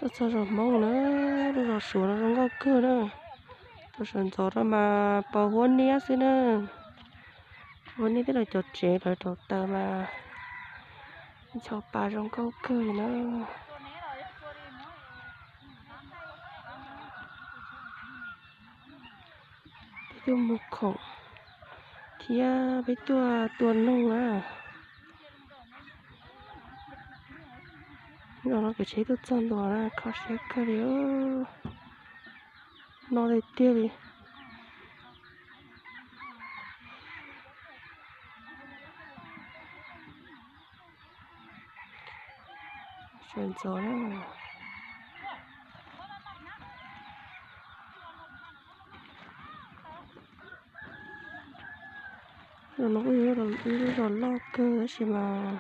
Tuaj txog zos Hmoob na, lub zos Suav no zoo nkauj kawg na. Tuaj sawv ntxov rau mas pos huab niab xwb na. Huab niab thiab los cov tsev lawv rauv taws mas ib co pas zoo nkauj kawg li na. Peb tuaj mus khoom thiab peb tuaj tua noog na. Zaum no kev tsheb tuaj txog ntua na, kho siab kawg li. No tiag tiag li. Sawv ntxov na. Zaum no kuj yog ib lub zos loj kawg tab sis mas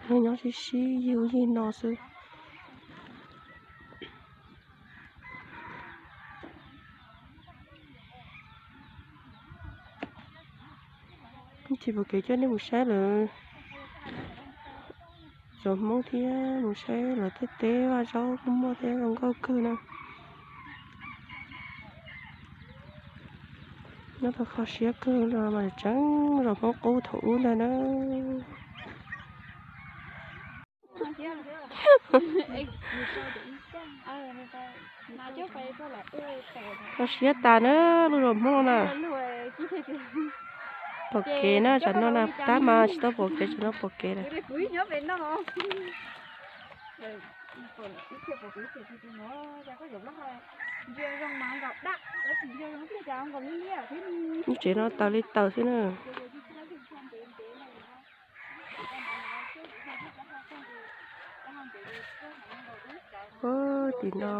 neeg nyob sib sib yig ub yig no xwb. Tsis pom kev coj nej mus saib lawv zos Hmoob thiab mus saib lawv tej teb vaj zaub kuj muaj thiab zoo nkauj kawg na. Nyob tau kho siab kawg los mas tseem zos Hmoob qub thaum ub ntag na. Kho siab tas na lub zos Hmoob na. Pom kev na, tsam no na tab mas tsis tau pom kev, tsam no pom kev lawm. Lub tsev no taws li taws xwb na. Tim no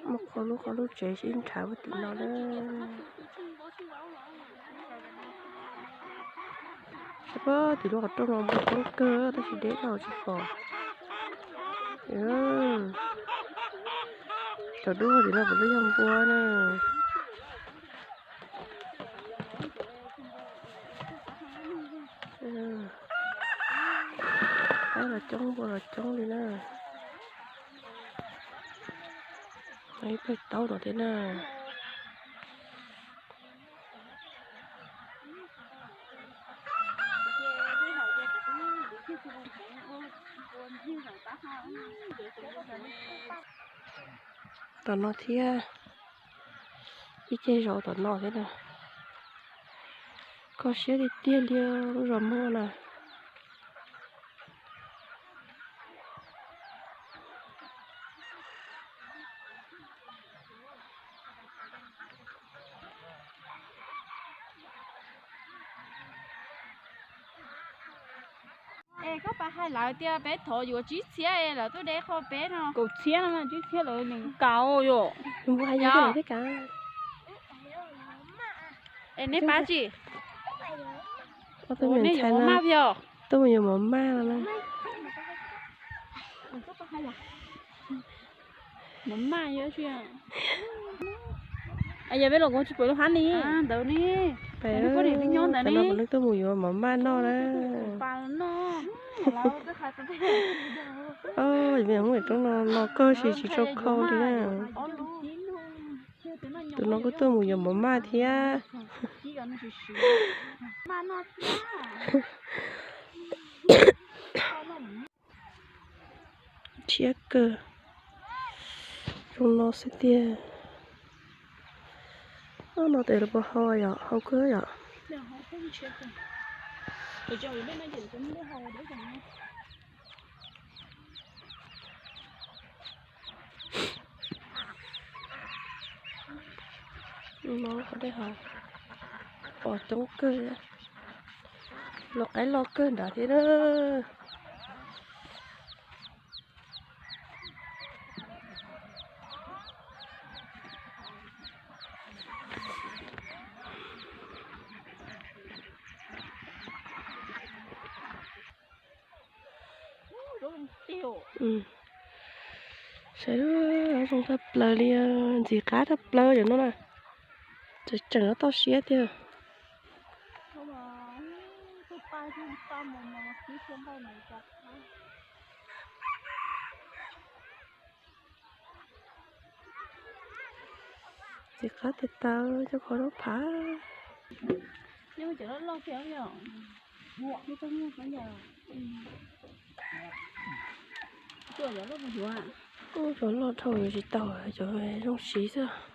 muaj qhov lub qhov lub tsev sib nrhav puag tim no na. Saib puag tim lub qhov rooj no npua coob kawg tab sis deb dhau tsis pom. Cov dub tim no puav leej yog npua na. Qaib los coob, npua los coob li na. Ib pawg taub no thiab na. Tom no thiab, ib ce zos tom no thiab na. Kho siab tiag tiag li lub zos Hmoob na. Es koj puas hais lawv tias peb thov yuav tsib txhiab es lawv tuaj de qho peb no? Kaum txhiab no, tsib txhiab lawv nws kaus yom. Es nej pab tsis? Nej yuav mov maj pio. Tuaj mus yuav mov maj no na. Mov maj yog tsis? Yog peb los kuv tsis pom lub hab ni. Ntawd ni. Peb nyob ntawd ni, peb tuaj mus yuav mov maj noj na. Roob no no kawg, tsis tsis tau khau li na. Tus no kuj tuaj mus yuav mov maj thiab. Tshiab kawg. Zoo no xwb tiag. No tes lawv puas hau yom, hau kawg yom. No qhov dej haus, pos coob kawg, los qaib loj kawg nrad thiab na. Saib, zoo tag plaws li, ntxim qab tag plaws cov no na. Tseem tseem toj siab tiag. Txiv qab tes taw cov qhov lub phav. Ub, cov loj dhau yuav tsis tau, cov zoo siv xwb.